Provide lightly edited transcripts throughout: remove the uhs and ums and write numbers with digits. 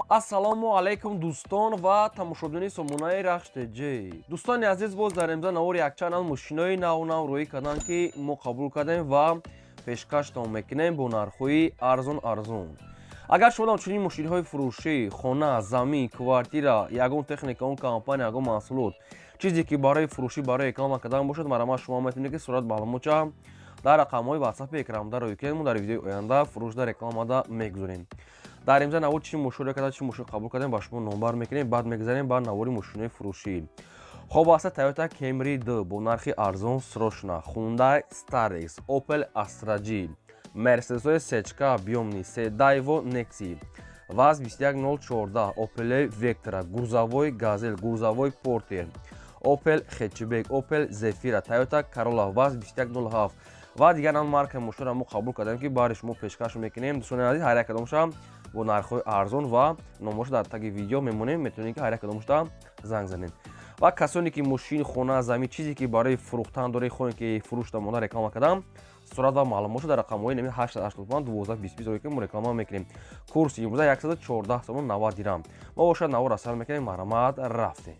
Ассалому алайкум, дӯстон ва тамошобинони сомонаи Рахш ТЖ. Дӯстони азиз, боз дар имза навори якчанд нав мошинои нав нав рӯӣ карданд, ки мо қабул кардем ва пешкаштон мекунем бо нархҳои арзон арзон. Агар шумо чунин мошинҳои фурӯшӣ, хона, замин, квартира, ягон техника, он компания, ягон маҳсулот, чизе ки барои фурӯшӣ, барои реклама кардан бошад, марҳамат, шумо метавонед, ки сурат маълумотча дар рақамҳои ватсапи экранда рӯй кунед. Мо дар видеои оянда фурӯшда, рекламада мегузорем. Дар имза навор чӣ мошино карда, чӣ мошин қабул кардем, ба шумо номбар мекунем. Баъд мегузарем ба навори мошинои фурӯшӣ. Хоб, аста Toyota Camry 2 бо нархи арзон, срочно, Hyundai Starex, Opel Astra G, Mercedes сечка объёмный, Daewoo Nexi, ВАЗ 21014, Opel Vectra, грузовой Газель, грузовой Porter, Opel Hatchback, Opel Zafira, Toyota Corolla, ВАЗ 2107 ва дигар ан маркаи мошинро мо қабул кардем, ки баъди шумо пешкаш мекунем. Дӯстони азиз, ҳар як кадомша бо нархҳои арзон ва номоша дар таги видео мемонем, метавонед, ки ҳар як кадомшда занг занед. Ва касоне ки мошин, хона, замин, чизе ки барои фурӯхтан доред, хоҳем, ки фурӯшда монда, реклама кардам, сурат ва маълумотшо дар рақамҳои нами 885 12 20 ки мо реклама мекунем. Курси имрӯза 114 сомон 90 дирам. Мо бошад навор сар мекунем, марҳамат, рафтем.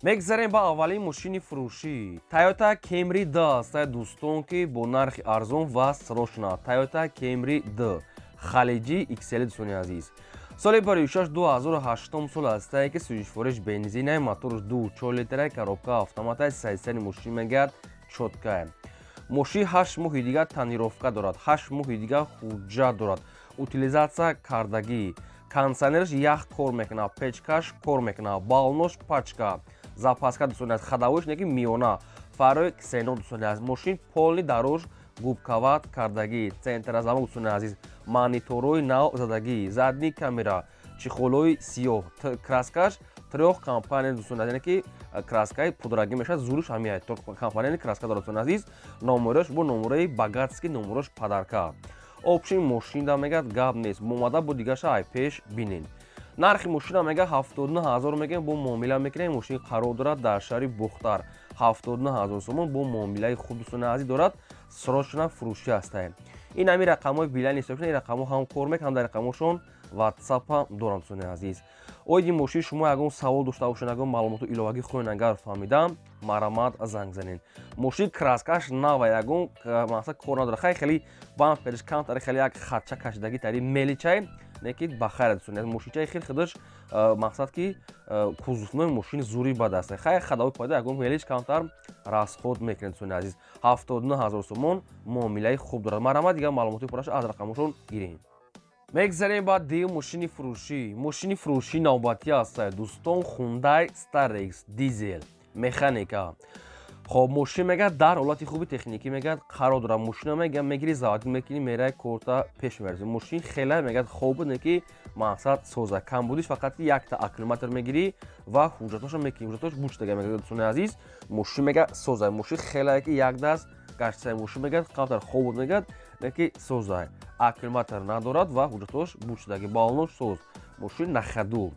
Мегзарем ба аввалин мошини фурӯшӣ. Toyota Camry 2 аста, дӯстон, ки бо нархи арзон ва срочно. Toyota Camry 2 халиҷи XL, дӯстони азиз, соли барои 2008 сол ҳастае, ки сӯзишвориш бензинай, моторш 2,4 литрай, коробка автоматай, состояние мошин мегӯяд чёткая. Мошин 8 моҳи дигар тонировка дорад, 8 моҳи дигар ҳуҷҷат дорад, утилизация кардагӣ, кондиционераш ях кор мекунад, печкаш кор мекунад, баллонош пачка, запаска, дӯстони азиз, ходовойш неки миёна, фарои ксенон, дӯстони азиз, мошин полный дарош губковать кардагӣ, центрозамок, дӯстони азиз, мониторҳои нав задагӣ, задний камера, чехолҳои сиёҳ, краскаш трёх компания, дӯстони азиз, яъне ки краскаи пудрагӣ мешавад, зуруш ҳамия компания краска дорад. Дӯстони азиз, номерош бо номерои богатский, номерош подарка. Общий мошинда мегӯяд гап нест, омада бо дигаша ай пеш бинед. Нархи мошина мега 79 000 мегӯем, бо муомила мекунем. Мошин қарор дорад дар шаҳри Бухтар, 79 000 сомон бо муомилаи хуб, дӯстони азиз, дорад, срочно фурӯшӣ ҳастае. Ин ҳамин рақамҳои билайн ҳисоб, ин рақамҳо ҳам кор мекунад, ҳам дар рақамҳошон ватсап ҳам доранд. Дӯстони азиз, оиди мошин шумо ягон савол дошта бошед, ягон маълумоту иловагӣ хоҳед агар фаҳмидам, марҳамат, занг занед. Мошин краскаш нава, ягон мақсад кор надорад. Хай, хеле бампериш камтари, хеле як хатча кашидагӣ тари меличай, не ки ба хайр, дӯстони азиз, мошинчаи хел худаш мақсад ки кузовной мошини зури бад аст. Хай, ходовой пайда ягон мелич камтар расход мекунед. Дӯстони азиз, 79 000 сомон, муомилаи хуб дорад. Марҳамат, дигар маълумоти пурраша аз рақамҳошон гирем. Мегзарем ба дуюм мошини фурӯшӣ. Мошини фурӯшӣ навбатӣ аст, дӯстон, Hyundai Starex дизел, механика. Хоб, мошин мегӯяд дар ҳолати хуби техникӣ мегӯяд қарор дорад. Мошина мегӯяд мегири, заводить мекунӣ, мерай, корта пеш мебарӣ. Мошин хеле мегӯяд хоб буд, не ки мақсад соза, камбудиш фақат ки якта аккумулятор мегирӣ ва ҳуҷҷатошо мекунӣ, ҳуҷҷатош бучдага мегӯяд. Дӯстони азиз, мошин мегӯяд соза, мошин хеле ки як даст гаштсай. Мошин мегӯяд камтар хоб буд, мегӯяд, не ки соза, аккумулятор надорад ва ҳуҷҷатош бучдаги, баллонош соз, мошин на ходу.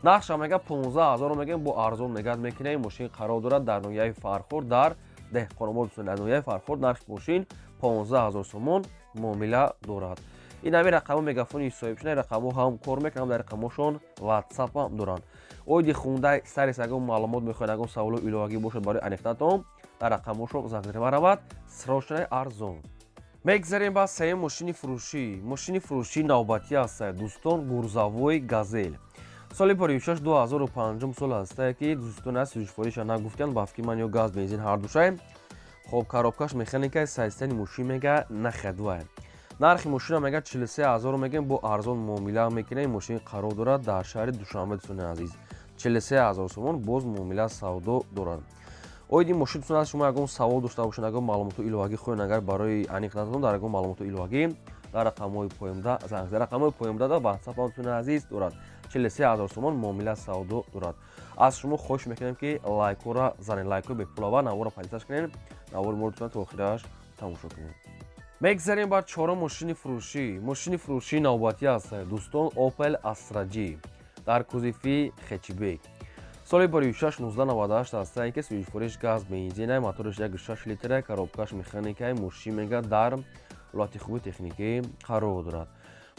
Нархша мега 15 000 мегӯем, бо арзон мегӯяд мекунем. Мошин қарор дорад дар ноҳияи Фархор, дар Деҳқонобод. Дар ноҳияи Фархор нархи мошин 15 000 сомон, муомила дорад. Ин ҳамин рақамҳо мегафони соҳибшуда, рақамҳо ҳам кор мекунанд, дар рақамҳошон ватсап ҳам доранд. Оиди Хундай Старекс ягон маълумот мехоҳед, ягон саволу иловагӣ бошад барои аниқтатон, дар рақамҳошон занг занед. Марҳамат, срочно, арзон. Мегзарем ба сеюм мошини фурӯшӣ. Мошини фурӯшӣ навбатӣ аст, дӯстон, грузовой Газель, соли паришаш 2005 сол ҳастае, ки дӯстон аз сӯзишвориша нагуфтиянд, ба фикри ман ё газ, бензин ҳардушай. Хоб, коробкаш механикай, состояние мошин мега на ходу. Нархи мошина мега 43 000 мегӯем, бо арзон муомила мекунем. Мошин қарор дорад дар шаҳри Душанбе. Дӯстони азиз, 43 000 сомон, боз муомила савдо дорад. Оиди мошин, дӯстон, аз шумо ягон савол дошта бошед, ягон маълумоту иловагӣ хоҳед агар барои аниқ натон, дар ягон маълумоту иловагӣ дар рақамҳои поёнда занг, дар рақамҳои поёнда да ватсап ҳам, дӯстони азиз, дорад. 43 000 сомон, муомила савдо дорад. Аз шумо хоҳиш мекунем, ки лайкҳоро занед, лайкҳои бепулава, наворро подписаться кунед, навори моро дӯстон то охираш тамошо кунед. Мегзарем ба чорум мошини фурӯшӣ. Мошини фурӯшӣ навбатӣ аст, дӯстон, Opel Astra G дар кузови хэтчбек, соли баришаш 1998 ҳастае, ки сӯзишвориш газ, бензинай, мотораш 1,6 литрай, коробкаш механикай. Мошин мега дар ҳолати хуби техникӣ қарор дорад.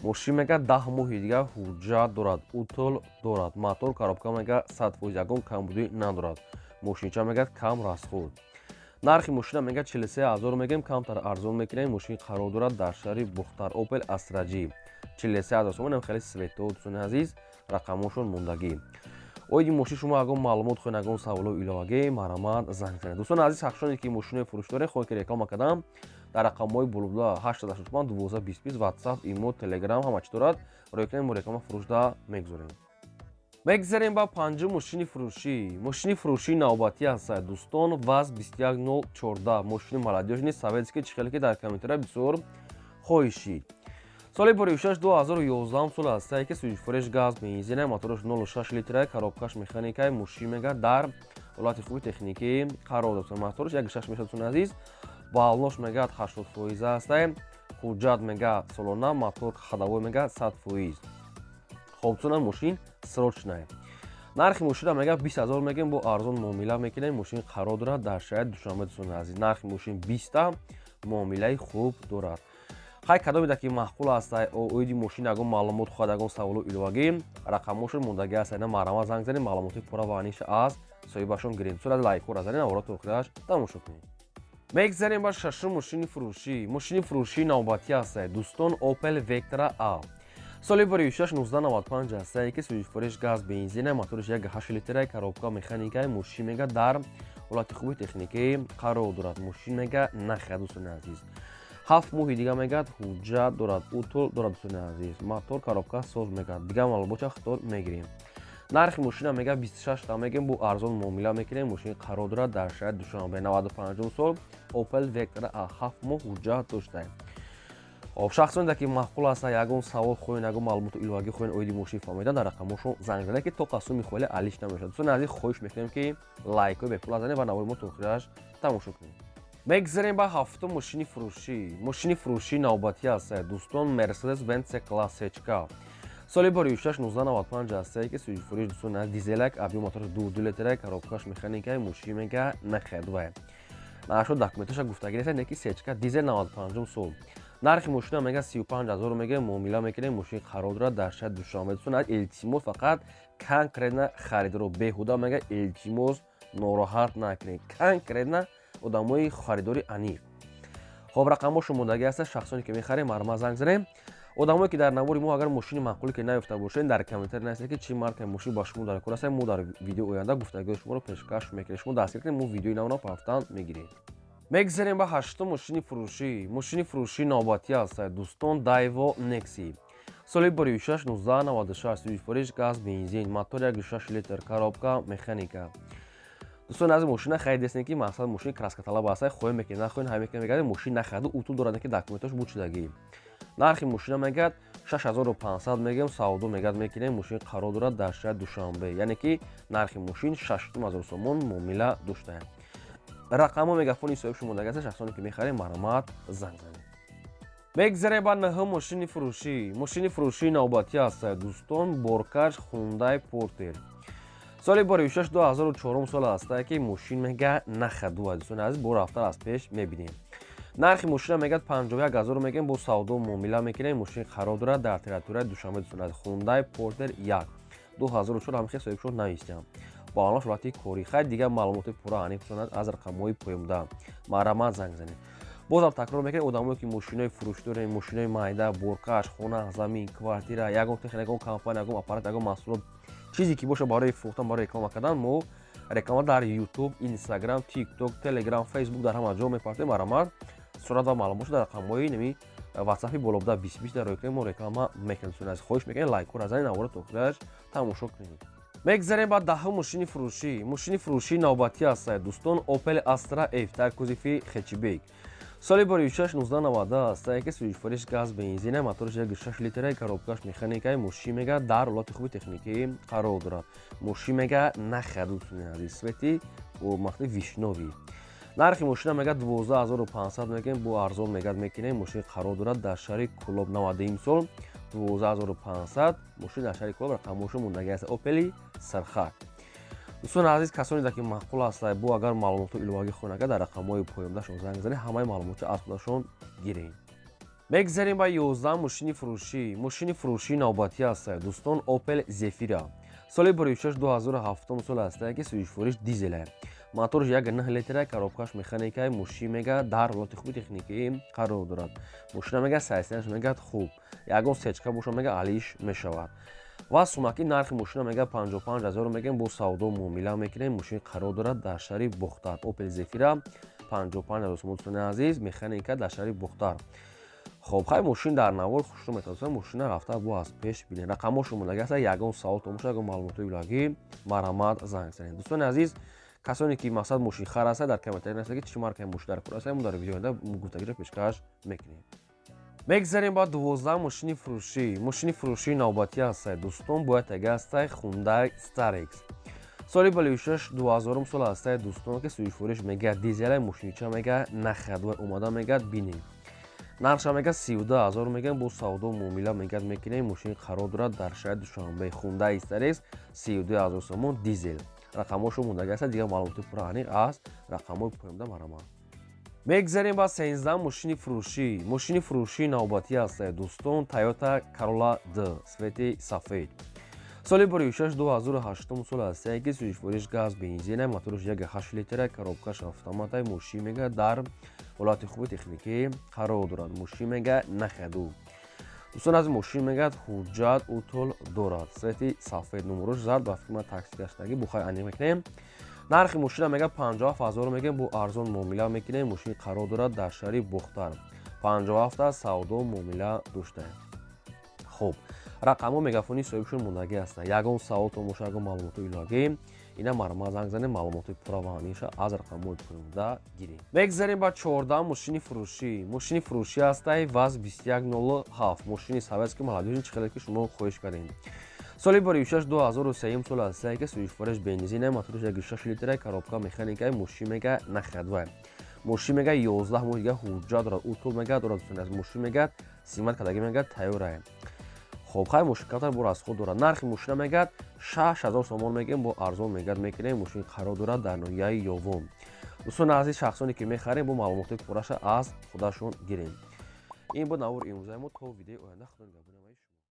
Мошин мега 10 моҳи дигар ҳуҷҷат дорад, утул дорад, мотор, коробка мега 100%, ягон камбудӣ надорад. Мошинча мега кам расход. Нархи мошина мега 43 000 мегем, камтар арзон мекунем. Мошин қарор дорад дар шаҳри Бухтар, Opel Astra G. 43 000 сомон, хеле свето, дӯстони азиз, рақамошон мондагӣ. Оиди мошин шумо ягон маълумот хоҳед, ягон саволу иловагӣ, марҳамат, занг занед. Дӯстони азиз, шахсоне ки мошинои фурӯш доред, хоҳед ки реклама кардам, дар рақамҳои болобуда 885 12 20 WhatsApp, Имо, Telegram ҳама чӣ дорад, рӯй кунем, мо реклама фурӯшда мегузорем. Мегзарем ба панҷум мошини фурӯшӣ. Мошини фурӯшии навбатӣ ҳастад, дӯстон, ВАЗ 21014, мошини молодёжный советский, чӣ хеле ки дар комментария бисёр хоҳишид. Соли боришаш 2011 сол ҳастае ки сӯзишфуреш газ, бензина, мотораш 0,6 литра, коробкаш механикай. Мошин мега дар ҳолати хуби техникӣ қарор дошта. Мотораш 1,6 мешавад, дӯстони азиз. Баллош мега 80% ҳастае. Ҳуҷҷат мега солона, мотор ходовой мега 100%. Хоб, дӯстона, мошин срочная. Нархи мошина мега 20 000 мегем, бо арзон муомила мекунем. Мошин қарор дорад дар шаҳри Душанбе, дӯстони азиз. Нархи мошин 20, муомилаи хуб дорад. Хай, кадомеда ки маъқул аст, оиди мошин ягон маълумот хоҳад, ягон саволу иловагӣ, рақамошон мондагӣ аст, ина марҳамат, занг занед, маълумоти пурра ва аниша аз соҳибашон гирем. Сурат лайкҳоро занед, навора то охираш тамошо кунед. Мегзарем ба шашум мошини фурӯшӣ. Мошини фурӯшии навбатӣ ҳастад, дӯстон, Opel Vectra A. Соли боришаш 1995 ҳастае ки сӯзишфуреш газ, бензина, мотораш 1,8 литра, коробка механикай. Мошин мега дар ҳолати хуби техникӣ қарор дорад. Мошин мега нахарад, дӯстони азиз. 7 моҳи дига мегӯяд ҳуҷҷат дорад, утул дорад, дӯстони азиз. Мотор, коробка соз мегӯяд. Дигар маълумотча хитор мегирем. Нархи мошина мега 26 та мегем, бо арзон муомила мекунем. Мошин қарор дорад дар шаҳри Душанбе, 95 сол, Opel Vectra A, 7 моҳ ҳуҷҷат доштаем. Хоб, шахсоне ки маъқул аст, ягон савол хоҳед, ягон маълумоту иловагӣ хоҳед оиди мошин фаҳмидан, дар рақамошон занг занед, ки то қасуми холи алиш намешавад. Дӯстони азиз, хоҳиш мекунем, ки лайкҳои бепул занед ва навори мо то охираш тамошо кунед. Мегзарем ба ҳафтум мошини фурӯшӣ. Мошини фурӯшии навбатӣ ҳастад, дӯстон, Mercedes Benz C-Class Ck. Соли боришаш 1995 ҳастае ки сӯзишфурӯш, дӯстон, дизелак, объём мотораш 2,2 литра, коробкаш механикай. Мошин мега нахедвай. Нашо документаша гуфтагӣ нест, не ки сечка, дизел, 95 сол. Нархи мошина мега 35 000 мега, муомила мекунем. Мошин қарор дорад дар шаҳри Душанбе. Дӯстон, илтимос, фақат конкретно харидоро беҳуда мега, илтимос, нороҳат накунед. Конкретно одамои харидори аниқ. Хоб, рақамҳошон мондагӣ ҳаста, шахсоне ки мехарем, марҳамат, занг занем. Одамое ки дар навори мо агар мошини маъқуле ки наёфта бошед, дар комментарий нависед, ки чӣ маркаи мошин ба шумо дар кор аст. Мо дар видеои оянда гуфтагиҳои шуморо пешкаш мекунем. Шумо дастгир кунед, мо видеои навро пафтан мегирем. Мегзарем ба ҳаштум мошини фурӯшӣ. Мошини фурӯшии навбатӣ ҳастад, дӯстон, Daewoo Nexi. Соли боришаш 1996, сӯзишфуриш газ, бензин, мотор 1,6 литр, коробка механика. Дӯстони азиз, мошина харидестем, ки мақсад мошини краскаталаб аст, хоҳем мекунед, нахоҳем, ҳай мекунем, мегӯяд мошин нахариду, утул дорад, ки документаш буд шудагӣ. Нархи мошина мегӯяд 6500 мегӯем, савдо мегӯяд мекунем. Мошин қарор дорад дар шаҳри Душанбе, яъне ки нархи мошин 6000 сомон муомила доштаем. Рақамҳо мегафони соҳиб шумодаги аст, шахсоне ки мехарем, марҳамат, занг занед. Мегзарем ба наҳум мошини фурӯшӣ. Мошини фурӯшии навбатӣ ҳастад, дӯстон, боркаш Hyundai Porter. Соли боришаш 2004 сол ҳастае ки мошин мега нахадува, дӯстони азиз, бо рафтар аз пеш мебинем. Нархи мошина мегӯяд 51 000 мегӯем, бо савдо муомила мекунем. Мошин қарор дорад дар территорияи Душанбе, дӯстони азиз. Hyundai Porter 1 2004, ҳамихел соҳибшон навистям. Бо алон ҳолати корӣ. Хайр, дигар маълумоти пурра аниқ бисонад, аз рақамҳои поёнда марҳамат, занг занед. Бозам такрор мекунем, одамое ки мошинои фурӯшӣ дорем, мошинои майда, боркаш, хона, замин, квартира, ягон техника, ягон компания, ягон аппарат, ягон маҳсулот, чизе ки боша барои фурӯхтан, барои реклама кардан, мо реклама дар YouTube, Instagram, TikTok, Telegram, Facebook, дар ҳама ҷо мепартем. Марҳамат, сурат ва маълумотшо дар рақамҳои нами WhatsApp болобуда 20 дар рӯй кунем, мо реклама мекунем. Дӯстони азиз, хоҳиш мекунем, лайкҳоро занед, навора то охираш тамошо кунед. Мегзарем ба даҳум мошини фурӯшӣ. Мошини фурӯшии навбатӣ ҳастад, дӯстон, Opel Astra F дар кузови хэтчбек. Соли боришаш 1990 ҳастае ки сӯзишфуриш газ, бензина, мотораш 1,6 литра, коробкаш механикай. Мошин мега дар ҳолати хуби техникӣ қарор дорад. Мошин мега нахарад, дӯстони азиз, цвети махти вишнёвый. Нархи мошина мега 12500 мегӯем, бо арзон мегӯяд мекунем. Мошин қарор дорад дар шаҳри Кӯлоб, 91 сол, 12500. Мошин дар шаҳри Кӯлоб, рақамҳошо мондагӣ аст, Опели сархак. Дӯстони азиз, касоне ки маъқул ҳастанд, бо агар маълумоту иловагӣ хоҳанд, дар рақамҳои поёндашон занг занед, ҳамаи маълумотро аз худашон гиред. Мегзарем ба 11 мошини фурӯшӣ. Мошини фурӯшии навбатӣ ҳастад, дӯстон, Opel Zafira. Соли 2006 2007 сол ҳастае, ки сӯзишвориш дизеле. Моторш 1,9 литра, коробкаш механикай, мошин мега дар ҳолати хуби техникӣ қарор дорад. Мошина мега сайсанаш мегад хуб. Ягон сечка боша, мега алиш мешавад. Ва сумаки нархи мошина мега 55 ҳазор мегем, бо савдо муомила мекунем. Мошин қарор дорад дар шаҳри Бохтар. Opel Zafira 55 ҳазор сомон, дӯстони азиз, механика, дар шаҳри Бохтар. Хоб, хай, мошин дар навор хушрӯ метавонад, мошина рафта бо аз пеш бинед. Рақамҳошон мондаги аст. Ягон савол томоша, ягон маълумотҳои иловагӣ, марҳамат, занг занед. Дӯстони азиз, касоне ки мақсад мошинхар ҳастад, дар комментария нависед, ки чӣ маркаи мошин дар кор аст, мо дар видеои оянда гуфтагиро пешкаш мекунем. Мегзарем ба 12 мошини фурӯшӣ. Мошини фурӯшии навбатӣ ҳастад, дӯстон, бояд таги ҳастай Хундай Starex. Соли 26 2000 сол ҳастад, дӯстон, ки сӯзишвориш мега дизелай, мошинича мега нахадвай омада мегад бинем. Нархша мега 32 ҳазор мегӯям, бо савдо муомила мегад мекунем. Мошин қарор дорад дар шаҳри Душанбе. Хундай Starex, 32 ҳазор сомон, дизел. Рақамҳошо мондаги аст, дигар маълумоти пурра аниқ аз рақамҳои поёнда марҳамат. Мегзарем ба 13 мошини фурӯшӣ. Мошини фурӯшии навбатӣ ҳастад, дӯстон, Toyota Corolla D, цвети сафед. Соли 26 2008 сол ҳастае, ки сӯзишвориш газ бензина, моторш 1,8 литра, коробкаш автоматай, мошин мега дар ҳолати хуби техникӣ қарор дорад. Мошин мега нахаду. Дӯстон, аз мошин мегӯяд ҳуҷҷат утол дорад. Цвети сафед, номерош зард, ба фикри ман такси гаштагӣ, бухай аниқ мекунем. Нархи мошина мега 57 ҳазор мегӯем, бо арзон муомила мекунем. Мошин қарор дорад дар шаҳри Бохтар. 57 савдо муомила доштаем. Хуб, рақамҳо мегафони соҳибшон мондагӣ ҳастанд. Ягон савол томоша, ягон маълумоти иловагӣ, ина марҳамат, занг занед, маълумоти пурра ва аниқша аз рақамҳои поёнда гирем. Мегзарем ба 14 мошини фурӯшӣ. Мошини фурӯшӣ ҳастай ВАЗ 2107, мошини советский молодёжный, чӣ хеле ки шумо хоҳиш кардем. Соли 26 2003 сол ҳастае, ки сӯзишвориш бензина, моторш 1,6 литра, коробка механикай, мошин мега нахадвай. Мошин мега 11 моҳ дига ҳуҷҷат дорад, утул мега дорад, дӯстони азиз. Мошин мега симат кардагӣ, мега тайёрае. Хоб, хай, мошин камтар бо расход дорад. Нархи мошина мегӯяд 6000 сомон мегӯем, бо арзон мегӯяд мекунем. Мошин қарор дорад дар ноҳияи Ёвон. Дӯстони азиз, шахсоне ки мехарем, бо маълумотҳои пурраша аз худашон гирем. Ин буд навори имрӯзаи мо. То видеои оянда, худо нигаҳбони.